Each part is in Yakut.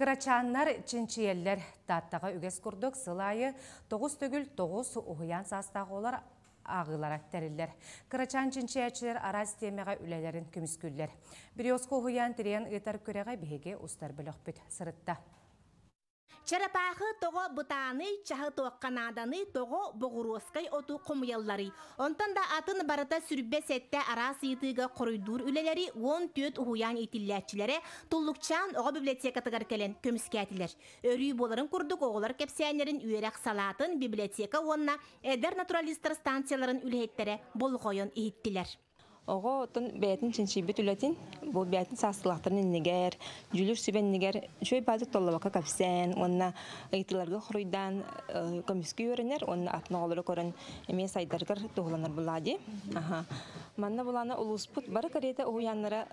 Кырачааннар чинчийэллэр. Тааттаҕа үгэс курдук сыл аайы 9x9 уһуйаан саастаах оҕолор ааҕыылара тэриллэр. Кырачаан чинчийээччилэр араас тиэмэҕэ үлэлэрин көмүскүүллэр. Березка уһуйаан тириэн ыытар күрэҕэ биһиги устар бөлөхпүт сырытта. Чарапаахы тоҕо бытааный, чаһы туохха нааданый, тоҕо боҕуруоскай оту хомуйалларый? Онтон да атын барыта 27 араас ыйытыыга хоруйдуур үлэлэри 14 уһуйаан иитиллээччилэрэ Туллукчаан оҕо библиотекатыгар кэлэн көмүскээтилэр. Өрүү буоларын курдук оҕолор кэпсээннэрин үөрэх салаатын, библиотека уонна эдэр натуралистар станцияларын үлэһиттэрэ болҕойон иһиттилэр. Оҕо оттон бэйэтин чинчийбит үлэтин, бу бэйэтин саастыылаахтарын иннигэр, дьүүлүр сүбэ иннигэр үчүгэй баадык толлобокко кэпсээн уонна ыйытыыларга хоруйдаан көмүскүү үөрэнэр уонна атын оҕолору көрөн эмиэ сайдарыгар туһуланар булаа дии. Аха. Манна булаана улууспут бары кэриэтэ уһуйааннара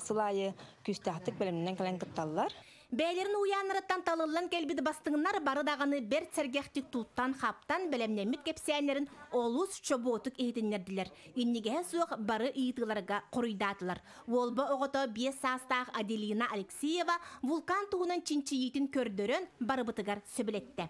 сыл аайы күүстээхтик бэлэмнэнэн кэлэн кытталлар. Бэйэлэрин уһуйааннарыттан талыллан кэлбит бастыҥнар бары даҕаны бэрт сэргэхтик туттан-хаптан бэлэмнэммит кэпсээннэрин олус чобуотук иһитиннэрдилэр. Иннигэһэ суох бары ыйытыыларга хоруйдаатылар. Уолба оҕото 5 саастаах Аделина Алексеева вулкан туһунан чинчийиитин көрдөрөн барыбытыгар сөбүлэттэ.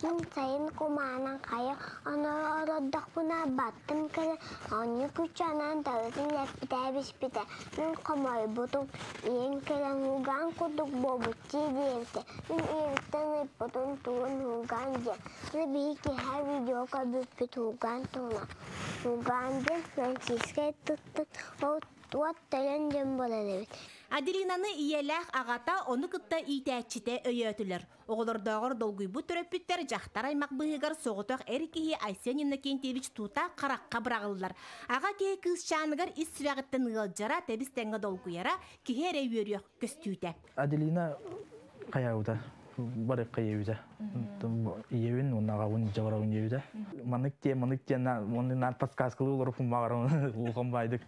Мин сайын кумаанан хайа олордохпуна баттым кэлэн оонньуу күччээнэн табытын эппитэ биспитэ. Мин хомойбутум, ийэм кэлэн уугаан курдук буолбут дии диэбитэ. Мин ийэбиттэн ыйыппытым тугун уугаан диэн. Аны биһи киэһэ видео көрбүппүт уугаан туһунан. Уугаан диэн французскай тылтан ол уот төлөн диэн буолар эбит. Аделинаны ийэлээх аҕата, ону кытта иитээччитэ өйөөтүлэр. Оҕолордооҕор долгуйбут төрөппүттэр дьахтар аймах быыһыгар соҕотох эр киһи Айсен Иннокентьевич тута харахха быраҕыллар. Аҕа киһи кыысчааныгар ис сүрэҕиттэн ыалдьара, тэбис-тэҥҥэ долгуйара киһи эрэ үөрүөх көстүүтэ. Аделина хайаабыта бары хайыыбыта ийэбин уонна аҕабын дьабарабын диэбитэ. Маннык диэн маннык диэн маннык подсказкалыы олоруппун баҕарам улахан баайдык.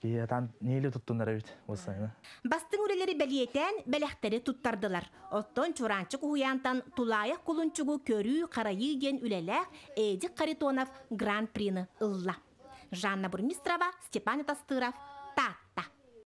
Киһи атаан нэһилиэ туттунар эбит уоссайына. Бастыҥ үлэлэри бэлиэтээн, бэлэхтэри туттардылар. Оттон Чураанчык уһуйаантан Тулаайах кулунчугу көрүү-харайыы диэн үлэлээх Эдик Харитонов гран-прины ылла. Жанна Бурмистрова, Степан Тастыров,